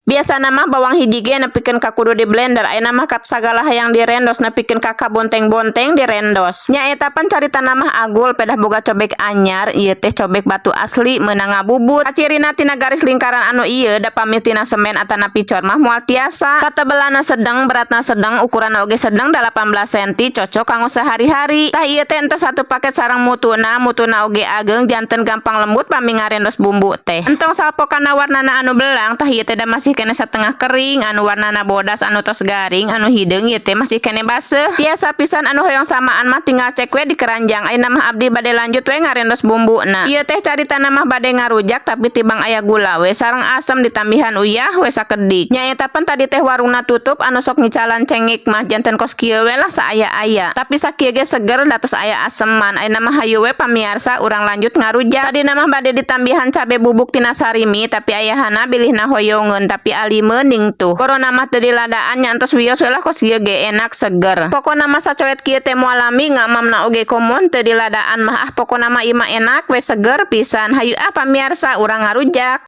Biasana mah bawang hiji ge nepikeun ka kudu di blender, ayeuna mah kat sagala hayang direndos, nepikeun ka kabonteng-bonteng direndos. Nyaeta pan caritana mah agul pedah boga cobek anyar, ieu teh cobek batu asli meunang ngabubut. Kacirina tina garis lingkaran anu ieu, da pami tina semen atanapi cor mah moal tiasa. Katebelana sedeng, beratna sedeng, ukuranna oge sedeng, 18 cm, cocok kanggo sehari-hari. Tah, ieu teh entos satu paket sareng mutuna, mutuna oge ageng, janten gampang lembut pami ngarendos bumbu teh. Entong salpo kana warnana anu belang, tah ieu teh da masih keneh satengah kering, anu warnana bodas anu tos garing, anu hideung, ieu teh masih keneh baseuh. Tiasa pisan anu hoyong samaan mah tinggal cek we di keranjang. Ayeuna mah abdi bade lanjut we ngarendos bumbuna. Ieu teh caritana mah bade ngarujak, tapi tibang aya gula we sareng asem, ditambihan uyah we sakedik. Nyaeta pan tadi teh warungna tutup anu sok ngicalan cengek mah, janten kos kieu we lah saaya-aya. Tapi sakieu ge seger, da tos aya aseman. Ayeuna mah hayu we pamiarsa, urang lanjut ngarujak. Tadina mah bade ditambihan cabe bubuk tina Sarimi, tapi ayahana bilihna hoyongeun, tapi ali meuning tuh. Corona mah teu diladaan, nya entos wios we lah, kos ieu ge enak seger. Pokona mah sacoet kieu teh moal lami, ngamamna oge komo teu diladaan mah. Ah, pokona mah ieu mah enak we, seger pisan. Hayu ah pamiarsa, urang ngarujak.